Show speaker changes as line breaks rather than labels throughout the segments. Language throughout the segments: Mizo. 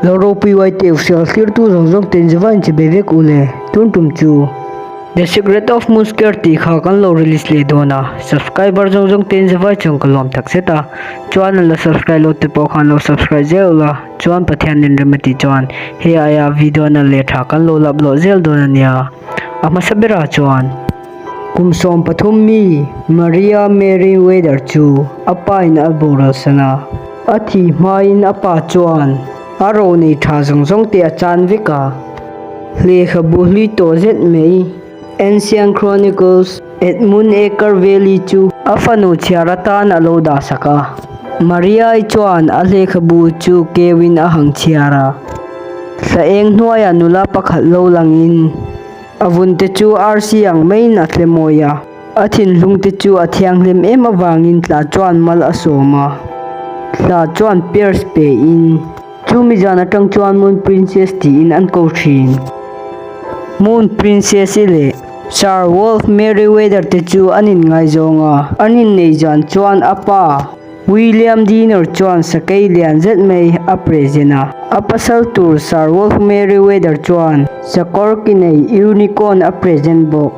Lo ropui uai teh u sial hlirtu zawng zawng ten zava in che be vek u le tun tum chu. The Secret of Moonscare tih kha kan lo release leh dawn a, subscriber zawng zawng ten zavai chuan ka lawm tak zet a, chuan an la subscribe lo te pawh khan lo subscribe zel ula, chuan Pathian nen rem a tih chuan hei aia video nalh leh tha kan lo lap lawh zel dawn a nia. A hmasa berah chuan. Kum 13 mi Maria Merryweather chu a pa in a boral san a, a thi hmain a pa chuan a ro nei tha zawng zawng te a chan vek a. Lehkhabu hlui tawh zet mai Ancient Chronicles Edmund A. Carvelli chu a fanu chhiar atan a lo dah sak a. Maria-i chuan a lehkhabu chu keuin a hang chhiar a. Thla eng hnuaiah nula pakhat lo langin. A vun te chu arsi ang maiin a tle mawi a, a thinhlung te chu a thianghlim em avangin tla chuan mal a sawm a. Tla chuan Pierce pe in, chu mi zan atang chuan Moon Princess tiin an ko thin. Moon Princess-i leh Sir Wolf Merryweather te chu an inngaizawng a, an innei zan chuan a pa, William Dinner chuan sakei lian zet mai a present a. A pasal tur Sir Wolf Merryweather chuan sakawr ki nei unicorn a present bawk.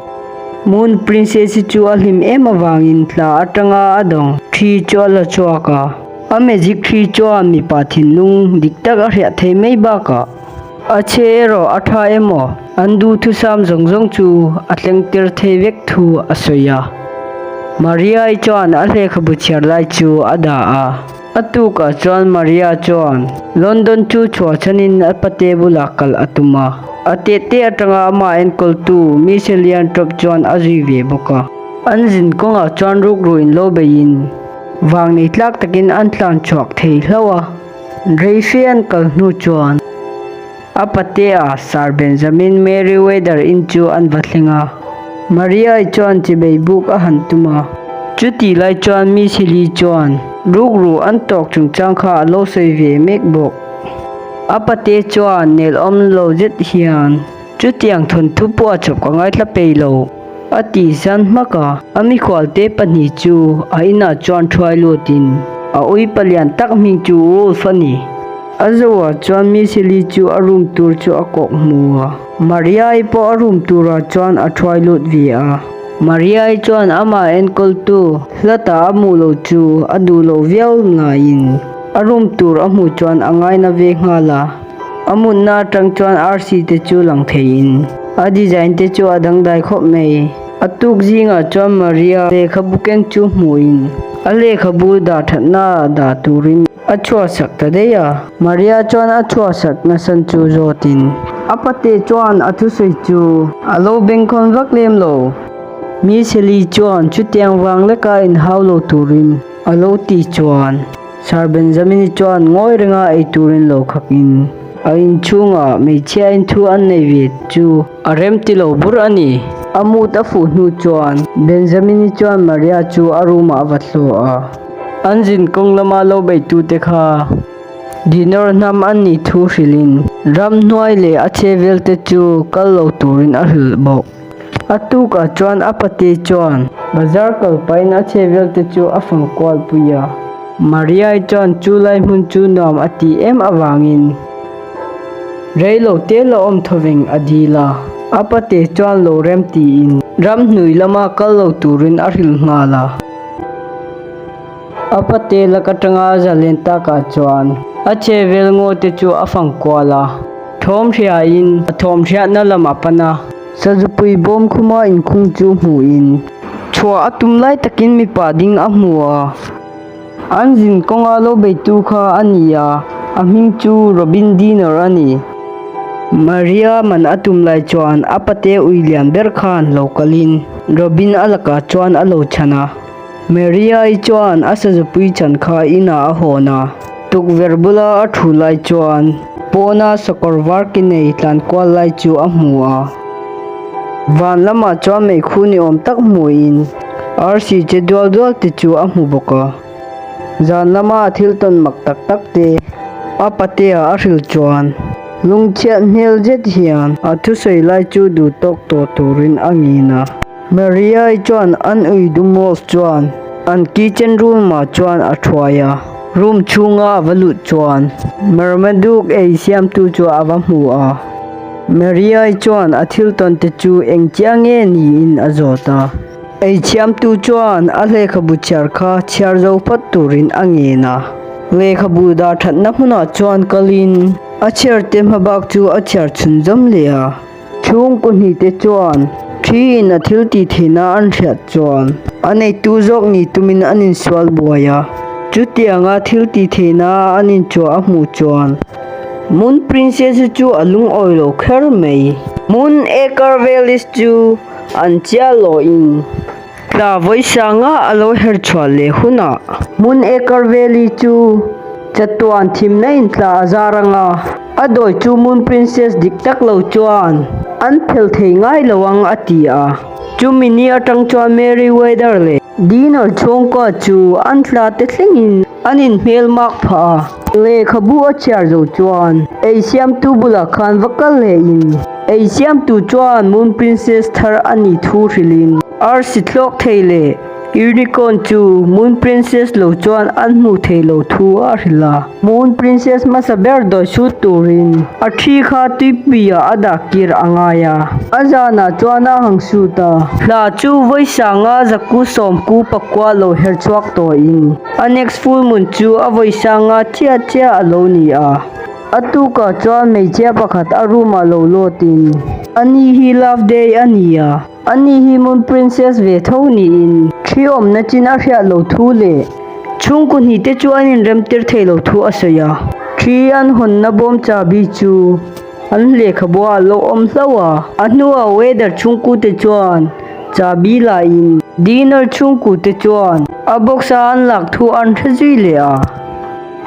Moon Princess-i chu a hlim em avangin tla atanga a dawng thi chu a la chhuak a. A magic thi chuan mipa thinlung dik tak a hriah thei mai bakah a chhe erawh a tha emaw an duhthusam zawng zawng chu a tleng tir thei vek thu a sawi a. Maria-i chuan a lehkhabu chhiar lai chu a dah a. A tukah chuan Maria chuan London chu chhuah chhanin a pate bulah kal a tum a. A tete atanga amah enkawltu Miss Elian Trope chuan a zui ve bawk a. An zin kawngah chuan rukru in lo beiin vang nei tlak takin an tlan chhuak thei hlauh a. Reife an kal hnu chuan a patea Sir Benjamin Merryweather in chu an va thleng a. Maria-i chuan chibei buk a han tum a. Chutih lai chuan Miss Hilly chuan rukru an tawk chungchang kha a lo sawi ve mek bawk. A pate chuan nelawm lo zet hian chutiang thawnthu pawh a chawp ka ngaithla pei lo a ti zan hmak a. A mikhualte pahnih chu a inah chuan thuai lutin a ui palian tak hming chu Wolf a ni. A zoah chuan Miss Hilly chu a room tur chu a kawk hmu a. Maria-i pawh a room turah chuan a thuai lut ve a. Maria-i chuan amah enkawltu hlatah a hmuh loh chu a duh loh viau naiin a room tur a hmuh chuan a ngaina ve nghal a. A mutna atang chuan arsi te chu lang theiin a design te chu a dangdai khawp mai. A tuk zingah chuan Maria lehkhabu keng chu hmuhin a lehkhabu dah thatna dah turin a chhuahsak ta daih a. Maria chuan a chhuahsak nasan chu zawtin a pate chuan a thusawi chu a lo bengkhawn vak lem lo. Miss Heli chuan chutiang vang leka inhau lo turin a lo ti chuan. Sir Benjamin-i chuan ngawi renga ei turin lo khakin a inchhungah hmeichhia in thu an nei ve chu a rem ti lo bur a ni. A mut a fuh hnu chuan Benjamin-i chuan Maria chu a room-ah a va thlawh a. An zin kawng lama lo beitute kha dinner hnam an nih thu hrilhin ramhnuai leh a chhevelte chu kal lo turin a hrilh bawk. A tukah chuan a pate chuan bazar kal pahin a chhe vel te chu a fang kual pui a. Maria-i chuan chu lai hmun chu nuam a tih em avangin rei lo te la awm thawveng a dil a. A pate chuan lo rem tiin ramhnui lama kal lo turin a hrilh nghal a. A pate lak atanga a zalen takah chuan a chhe vel ngaw te chu a fang kual a. Thawm hriain a thawm hriatna lam a pan a. Sazupui bawm khuma inkhung chu hmuhin chhuah a tum lai takin mipa ding a hmu a. An zin kawnga lo beitu kha a ni a, a hming chu Robin Dinner a ni. Maria man a tum lai chuan a pate ui lian ber khan lo kalin Robin a lakah chuan a lo chhan a. Maria-i chuan a sazupui chan kha inah a hawn a, tukverh bula a thu lai chuan pawna sakawr var ki nei tlan kual lai chu a hmu a. Van lamah chuan meikhu ni awm tak hmuhin arsi che dual dual te chu a hmu bawk a. Zan lama a thil tawn mak tak tak te a patea a hrilh chuan lungchhiat hmel zet hian a thusawi lai chu duh tawk tawh turin a ngin a. Maria-i chuan an ui dum Wolf chuan an kitchen room ah chuan a thuai a. Room chhunga a va luh chuan Marmaduke ei siamtu chu a va hmu a. Maria-i chuan a thil tawn te chu eng chiang nge niin a zawt a. Ei thiamtu chuan a lehkhabu chhiar kha chhiar zo phawt turin a ngen a. Lehkhabu dah thatna hmunah chuan kalin a chhiar te hmabak chu a chhiar chhunzawm leh a. Chhungkaw hnihte chuan thiin a thil tih theihna an hriat chuan a neitu zawk ni tumin an insual buai a. Chutianga thil tih theihna an inchhuah a hmuh chuan Moon Princess-i chu a lungawi lo kher mai. Moon Acre Valley chu an chiah lawhin tla vawi sanga a lo her chhuah leh hunah Moon Acre Valley chu chatuan thimna in tla a zar anga a dawi chu Moon Princess dik tak lo chuan an phel thei ngai lo ang a ti a. Chumi ni atang chuan Mary Weather leh Dinner chhungkua chu an tla te thlengin an inhmel mak phah a. Lehkhabu a chhiar zo chuan ei siamtu bulah khan va kal leh in ei siamtu chuan Moon Princess thar a nih thu hrilhin arsi thlawk thei leh Unicorn chu Moon Princess lo chuan an hmuh theih loh thu a hrilh a. Moon Princess hmasa ber dawi sut turin a thi kha tuipuiah a dah kir a ngai a, a zanah chuan a hang sut a. Hla chu vawi sanga zaku sawmku pakua lo her chhuak tawhin a next full moon chu a vawi sanga chiah chiah a lo ni a. A tukah chuan hmeichhia pakhat a room ah lo lawtin ani hi love day a ni a, ani hi Moon Princess ve tho niin thi awmna chin a hriat lo thu leh chhungkaw hnih te chu an inremtir thei lo thu a sawi a. Thi an hawnna bawm chabi chu an lehkhabu ah a lo awm hlauh a, a hnuah weather chhungkaw te chuan chabi la in dinner chhungkaw te chuan a box a an lak thu an hre zui leh a.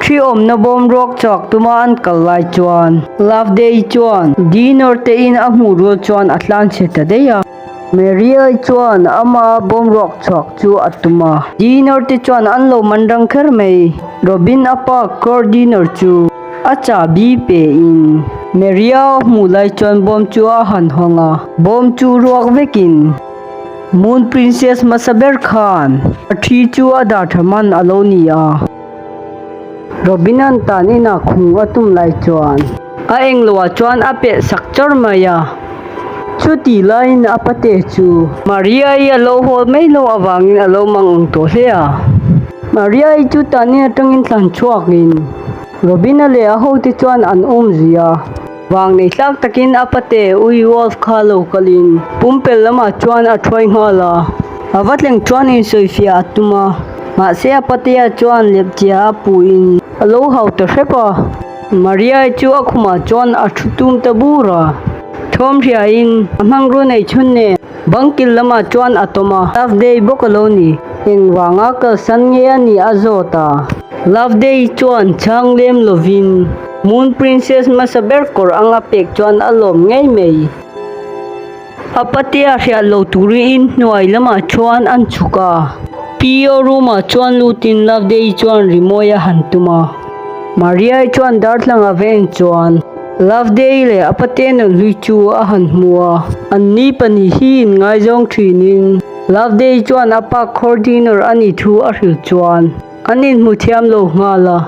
Thi awmna bawm ruak chhuak tuma an kal lai chuan Love Day chuan Dinner te in a hmuh rual chuan a tlan chhe ta daih a. Maria-i chuan ama bawm ruak chhuak chu a tum a. Dinner te chuan an lo man rang kher mai. Robin a pa Kurt Dinner chu a chahbi pe in Maria a hmuh lai chuan bawm chu a han hawng a. Bawm chu ruak vekin Moon Princess hmasa ber khan a thi chu a dah tha man a lo ni a. Robin-a'n tan inah khung a tum lai chuan a engloah chuan a pelh sak chawr mai a. Chuti laiin a pate chu Maria-i a lo hawl mai loh avangin a lo mang ang tawh hle a. Maria-i chu tan in atangin tlan chhuakin Robin-a leh a hote chuan an um zui a. Vang nei tlak takin a pate ui Wolf kha lo kalin pumpelh lamah chuan a thuai nghal a. A va thleng chuan insawifiah a tum a, mahse a patea chuan lepchia a puhin a lo hau ta hrep a. Maria-i chu a khumah chuan a thu tum ta bur a. Thawm hriain a hmangrua nei chhun nen bangkil lamah chuan a tawm a. Love Day bawk a lo ni. Engvanga kalsan nge a nih a zawt a. Love Day chuan chhang lem lovin Moon Princess hmasa ber kawr anga pek chuan a lawm ngei mai. A patea hriat lo turin in hnuai lamah chuan an chhuk a. PO room ah chuan lutin Love Day chuan rimawi a han tum a. Maria-i chuan darthlalang a veng chuan Love Day leh a pate nun hlui chu a han hmu a. An ni pahnih hi inngaizawng thinin Love Day chuan a pa coordinator a nih thu a hrilh chuan an inhmu thiam lo nghal a.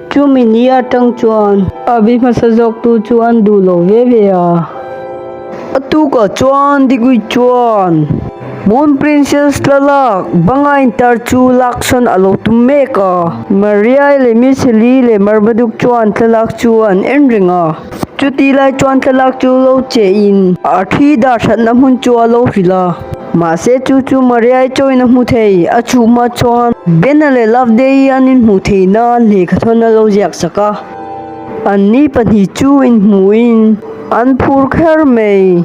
Chumi ni atang chuan a bi hmasa zawktu chu an duh lo ve ve a. A tukah chuan Digui chuan Moon Princess thlalak banga intar chu laksawn a lo tum mek a. Maria-i leh Miss Heli leh Marmaduke chuan thlalak chu an en reng a. Chuti lai chuan thlalak chu lo che in a thi dah thatna hmun chu a lo hrilh a. Mahse chu chu Maria-i chawin a hmu thei, a chhuh hma chuan Bena leh Loveday-i an inhmuh theih nan lehkhathawn a lo ziak sak a. Anni pahnih chu inhmuhin an phur kher mai.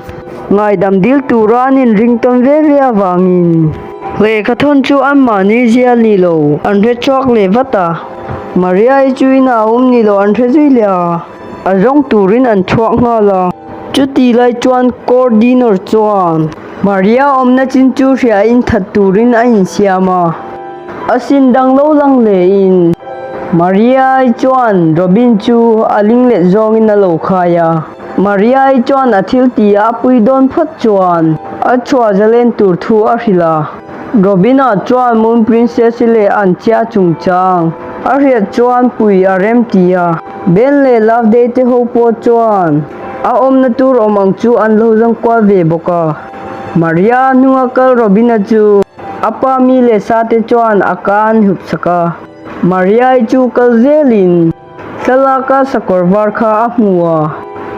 Ngaidam dil tura an inring tawn ve ve avangin lehkhathawn chu anmahni zial ni lo an hre chhuak leh vat a. Maria-i chu inah a awm ni lo an hre zui leh a. A zawng turin an chhuak nghal a. Chuti lai chuan Coordinator chuan Maria awmna chin chu hriain that turin a insiam a. A sin dang lo lang hlein Maria-i chuan Robin chu a ling let zawngin a lo khai a. Maria-i chuan a thil tih a pui dawn phawt chuan a chhuah zalen tur thu a hrilh a. Robin-a chuan Moon Princess-i leh an chia chungchang. A hriat chuan pui a rem ti a. Ben leh Loveday te ho pawh chuan a awmna tur awm ang chu an lo zawng kual ve bawk a. Maria hnunga kal Robina chu a pa mi leh sa te chuan a ka an hup sak a. Maria-i chu kal zelin thlalaka sakawr var kha a hmu a,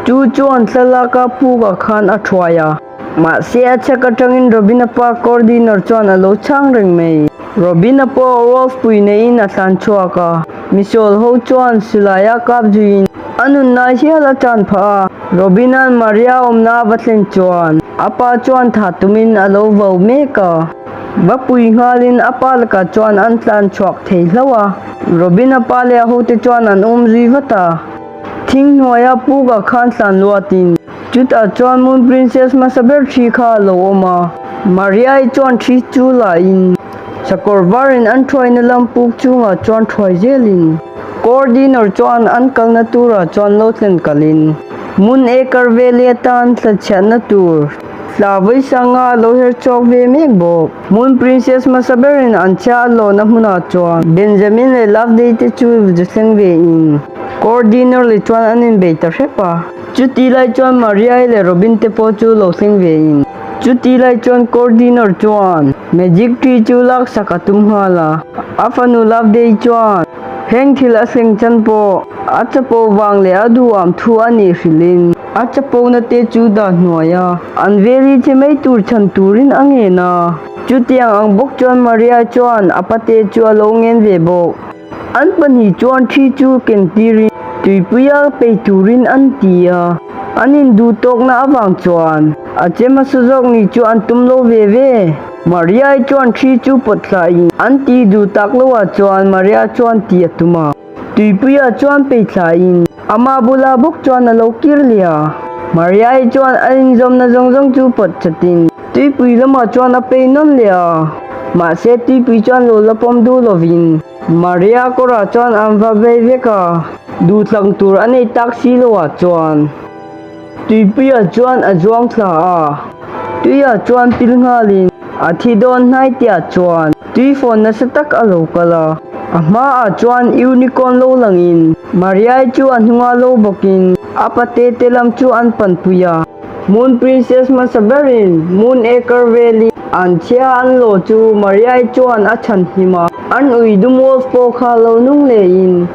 chu chuan thlalaka pukah khan a thuai a. Mahse a chhek atangin Robina pa Cordiner chuan a lo chhang reng mai. Robina pawh Rolf pui neiin a tlan chhuak a, misual ho chuan silai a kap zuiin a nunna hial a tan phah a. Robina'n Maria awmna a va thlen chuan a pa chuan tha tumin a lo vau mek a. Va pui nghalin a pa lakah chuan an tlan chhuak thei hlauh a. Robina pa leh a hote chuan an awm zui vat a. Thing hnuaia pukah khan tlan luatin chutah chuan Moon Princess hmasa ber thi kha a lo awm a. Maria-i chuan thi chu lahin sakawr varin an thuaina lam puk chungah chuan thuai zelin Coordinator chuan an kalna turah chuan lo thlen kalin Moon Acre Valley atan thlachhiatna tur Tla vawi sanga a lo her chhuak ve mek bawk. Moon Princess hmasa berin an chhia a lawhna hmunah chuan Benjamin leh Loveday te chu zu thleng ve in Coordinator leh chuan an inbei ta hrep a. Chuti lai chuan Maria-i leh Robin te pawh chu lo thleng ve in chuti lai chuan Coordinator chuan Magic Tree chu laksak a tum nghal a. A fanu Loveday chuan heng thil a thleng chan pawh a chapo vang leh a duham thu a nih hrilhin A chapona te chu dah hnuai a, an veli che mai tur chhan turin a ngen a. Chutiang ang bawk chuan Maria chuan a pate chu a lo ngen ve bawk. An pahnih chuan thi chu ken tirin tuipuia pei turin an ti a. An induh tawkna avang chuan a che hmasa zawk ni chu an tum lo ve ve. Maria-i chuan thi chu pawt thlain an ti duh tak loah chuan Maria chuan ti a tum a. Tuipuia chuan peithlain ama bula bawk chuan a lo kir leh a. Maria-i chuan a inzawmna zawng zawng chu pawt chatin tuipui lamah chuan a pei nawn leh a. Mahse tuipui chuan lo la pawm duh lovin Maria kawrah chuan an va vei vek a, duhthlang tur a nei tak si loah chuan Tuipuia chuan a zuang thla a. Tuiah chuan pil nghalin a thi dawn hnai tiah chuan tuifawn nasa tak a lo kal a. A hmaah chuan unicorn lo langin Maria-i chu a hnunga lo bawkin a pate te lam chu an panpui a. Moon Princess hmasa berin Moon Acre Valley an chhia an lawh chu Maria-i chuan a chhan him a. An ui dum wolf pawh kha lo nung lehin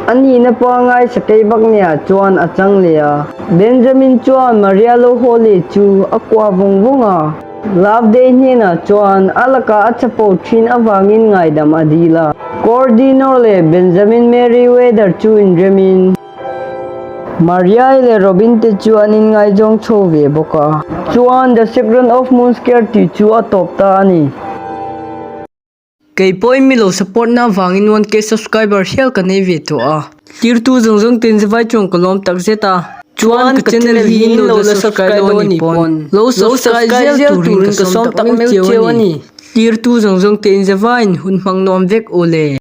a nihna pangngai sakei bak neiah chuan a chang leh a. Benjamin chuan Maria lo haw leh chu a kuah vawng vawng a. Love Day hnenah chuan a lakah a chapo thin avangin ngaidam a dil a. Cordinor leh Benjamin Merryweather chu inremin Maria-i leh Robin te chu an inngaizawng chho ve bawk a. Chuan The Secret of Moonscare tih chu a tawp ta a ni. Kei pawhin mi lo support na avangin 1K subscriber hial ka nei ve tawh a. Tirtu zawng zawng ten zivai chuan ka lawm tak zet a. Chuan ka channel hi in lo la subscribe lo a ni pawn lo subscribe zel turin ka sawm tak meuh cheu a ni. Tirtu zawng zawng ten zivaiin hun hmang nuam vek aw le.